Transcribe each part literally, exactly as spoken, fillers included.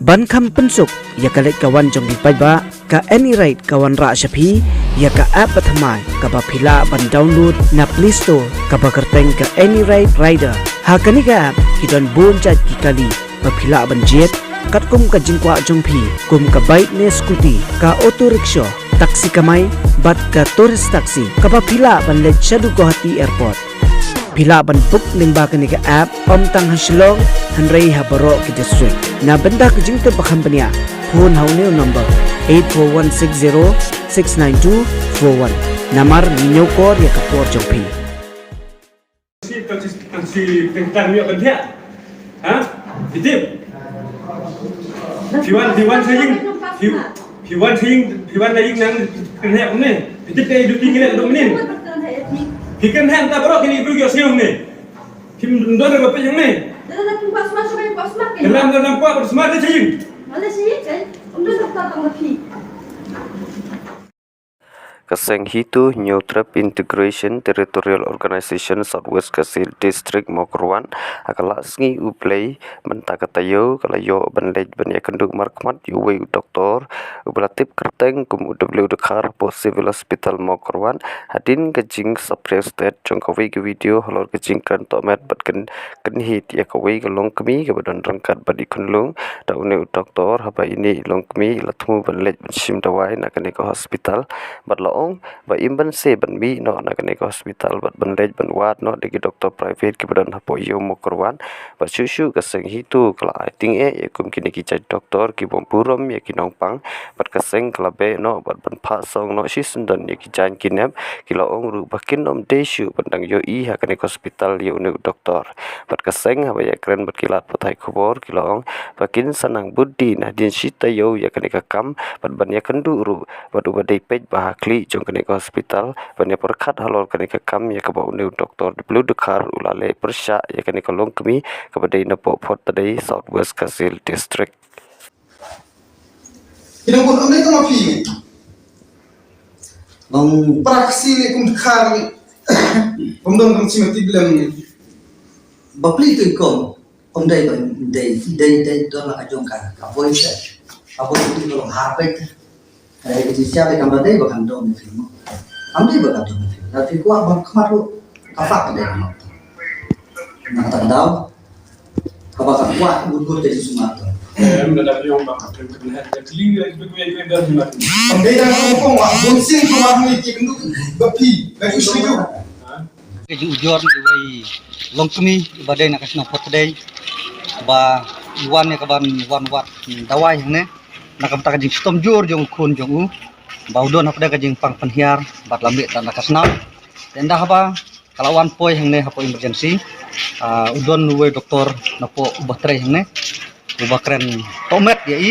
Ban kham pynsuk ïa ka leit ka wan jong phi paidbah, ka AnyRide ka wanrah sha phi ïa ka app bathymmai kaba phi lah ban download na Play Store kaba kyrteng ka AnyRide Rider. Ha kane ka app ki don bun jait ki kali ba phi lah ban jied, katkum ka jingkwah jong phi, kum ka bike ne scooty, ka auto rickshaw, taxi kamai, bad ka tourist taxi kaba phi lah ban leit shaduh Guwahati Airport. Phi lah ban book lyngba kane ka app, ym tang ha Shillong hynrei ha baroh ki district. Na bynta ka jingtip ba kham bniah, phone ha une u number eight four one six zero six nine two four one. Namar ngi ñiewkor ïa ka por jong phi. Si, si, si, tang, tang, tang, tang, tang, Ha? Phi tip? Phi wan, phi wan sa ïing. Phi, phi wan sa ïing, phi wan la ïing nang kynhep ne. Phi tip ka duty ngi leh dong ne. Phi kynhep ta baroh kine ki briew ïoh siew ne. Phim don re ba phi ïeng ne. Dalam, dalam kuat bersama dia sa ïing. Ka seng HITO, Hynñiewtrep Integration Territorial Organization, South West Khasi Hills District, Mawkyrwat, ha ka la sngi U Blei mynta ka taïew, ka la ïoh ban leit ban ïakynduh markhmat ïa uwei u doktor uba la tip kyrteng kum u W. Dkhar hapoh Civil Hospital Mawkyrwat, hadien ka jingsaphriang stet jong kawei ka video halor ka jingkren tohmet bad kyn kynhied ïa kawei ka longkmie kaba don ryngkat bad i khunlung. Da une u doktor, haba ine i longkmie i la thmu ban leit ban shim dawai na kane ka hospital, bad la ong ba im ban seh ban mih noh na kane ka hospital bad ban leit ban wad noh da ki doktor private kiba don hapoh ïew Mawkyrwat. Bad shuh shuh ka seng HITO ka la ai tyngeh ïa kum kine ki jait doktor ki bym burom ïa ki nongpang, bad ka seng ka la beh noh bad ban phah song noh shisyndon ïa ki jaiñ ki nep, ki la ong ruh ba kin ym dei shuh ban dang ïohi ha kane ka hospital ïa une u doktor. Bad ka seng haba ïakren bad ki lad pathai khubor ki la ong ba kin sa nang bud dien hadien shi taïew ïa kane ka kam bad ban ïakynduh ruh bad uba dei paidbah ha khlieh jong kane ka hospital ban ïapyrkhat halor kane ka kam ïa kaba une u doktor W. Dkhar u la leh pyrshah ïa kane ka longkmie kaba dei na Pohphohtadei, South West Khasi Hills District. Ki nang bun ym dei tang ma phi. Long praksi le kum Dkhar le. Kum don kum sima ti blem le. Ba pli tu ikom. Ym dei ba dei dei dei don la ka jong ka ka voice. Ka voice tu long ha pek. Ai ki sia le kam ba dei ba kan don ni film. Am dei ba kan don ni film. Tapi kuat ba khmat lu. Ka fak dei ma. Na ka tak dau. Haba ka kwah ngut ngut ka jingsumar tu. Em, da da biang ba ka kren kren ha ka kling ka kling ka kling ka kling. Ym dei da ka kong wa bun sing ka wa ngi ki ndu ba phi ka ju shu ju. Ka jingujor na iwei longkmie ba dei na ka shnong Pohphohtadei ba i wan ïa ka ban wan wad dawai hangne na ka bynta ka jingshitom jur jong u khun jong u ba u don hapdeng ka jingpang pynhiar bad la mih tang na ka snam. Te ynda haba ka la wan poi hangne hapoh emergency, ah, u don uwei doktor napoh uba trei hangne uba kren tohmet ïa i.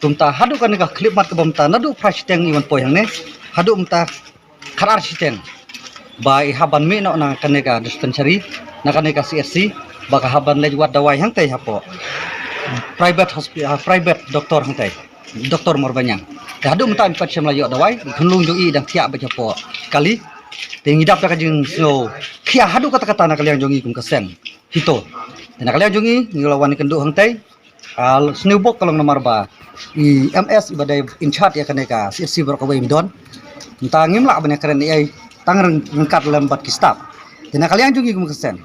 Kumta haduh kane ka khyllipmat kaba mynta naduh phra shiteng i wan poi hangne haduh mynta khatar shiteng ba i hap ban mih noh na kane ka dispensary, na kane ka C H C, ba ka hap ban leit wad dawai hangtei hapoh private hospi-, ah, private doktor hangtei. Doktor Morbaniang. Te haduh mynta i pat shem la ïoh dawai, i khunlung jong i dang thiah beit hapoh kali. Te ngi dap da ka jingsngew khia haduh katta katta na ka liang jong i kum ka seng HITO. Te na ka liang jong i ngi la wan ïakynduh hangtei. Ah, sniew bok ka long namar ba i M S iba dei in charge ïa kane ka C H C baroh kawei im don. Mynta ngim lah ban ïakren ei ei tang ryng-, ryngkat lem bad ki staff. Te na ka liang jong i kum ka seng.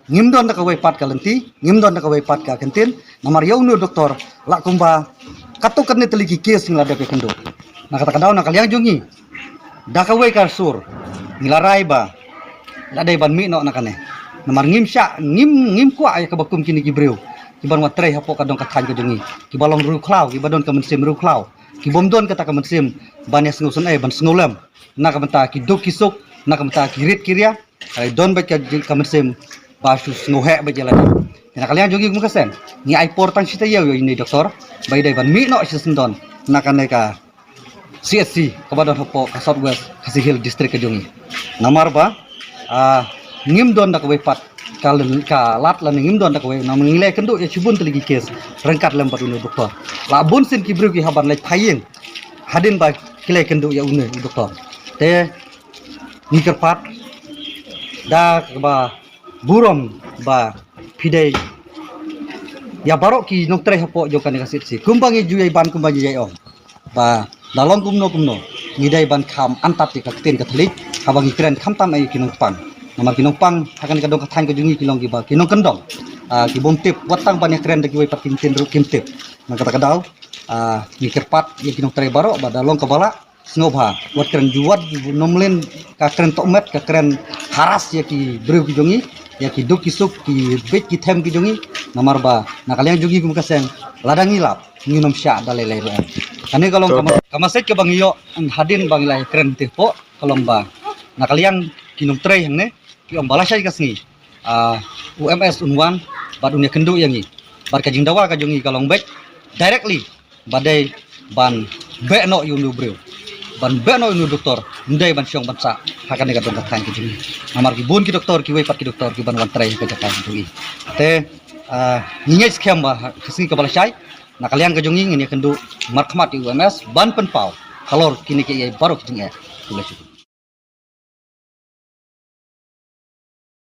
Ngim don da kawei pat ka lynti, ngim don da kawei pat ka kyntien, namar ïa une u doktor, la kumba katto katne tylli ki case ngi la dep ïakynduh. Na kata ka daw na ka liang jong ngi, da kawei ka sur, ngi la rai ba la dei ban mih noh na kane. Namar ngim shah, ngim, ngim kwah ïa kaba kum kine ki briew kiban wan trei hapoh ka dong ka thaiñ ka jong ngi, kiba long riewkhlaw, kiba don ka mynsiem riewkhlaw, ki bym don kata ka mynsiem ban ïa sngewsynei, ban sngewlem na ka bynta ki duk ki suk, na ka bynta ki rit ki ria. Ai don bad ka, ka mynsiem ba shu sngewheh bad ïa lade. Te na ka liang jong ngi kum ka seng, ngi ai por tang shi taïew ïa ine i doktor ba i dei ban mih noh shisyndon na kane ka C H C kaba don hapoh ka South West Khasi Hills District ka jong ngi. Namar ba, ah, ngim don da kawei pat ka lad lane ngim don da kawei, namar ngi la ïakynduh ïa shibun tylli ki case ryngkat lem bad une u doktor. La bun sien ki briew ki hap ban leit phai ïing hadien ba ki la ïakynduh ïa une u doktor. Te ngi kyrpad da kaba burom ba phi dei ïa baroh ki nongtrei hapoh jong kane ka CHC. Kumba ngi ju ïai ban, kumba ngi ïai ong, ba da long kumno kumno, ngi dei ban kham antat ïa ka ktien Katholik haba ngi kren, khamtam ïa ki nongpang. Namar ki nongpang ha kane ka dong ka thaiñ ka jong ngi ki long kiba ki nongkyndong, ah, ki bym tip, wat tang ban ïakren da kiwei pat ki ktien ruh kim tip. Na kata ka daw, ah, ngi kyrpad ïa ki nongtrei baroh ba da long kaba lah, sngewbha wat kren ju, wat ju nym leh ka kren tohmet, ka kren haras ïa ki briew ki jong ngi, ïa ki duk ki suk, ki bit ki them ki jong ngi. Namar ba na ka liang jong ngi kum ka seng, lada ngi lap, ngin ym shah da lei lei ruh. Kane ka long ka ma-, ka message kaba ngi ïoh hadien ba ngi la kren te hapoh, ka long ba na ka liang ki nongtrei hangne ki ong ba lashai ka sngi, ah, u M S un wan bad un ïakynduh ïa ngi. Bad ka jingdawa ka jong ngi ka long beit directly ba dei ban beh noh ïa une u briew, ban beh noh ïa une u doktor, ym dei ban shong ban sah ha kane ka dong ka thaiñ ka jong ngi. Namar ki bun ki doktor, kiwei pat ki doktor kiban wan trei ha ka jaka ka jong ngi. Te, ah, ngi ngeit skhem ba ha ka sngi kaba lashai, na ka liang ka jong ngi ngin ïakynduh markhmat ïa u M S ban pynpaw halor kine kiei baroh ki jingeh. Khublei shibun.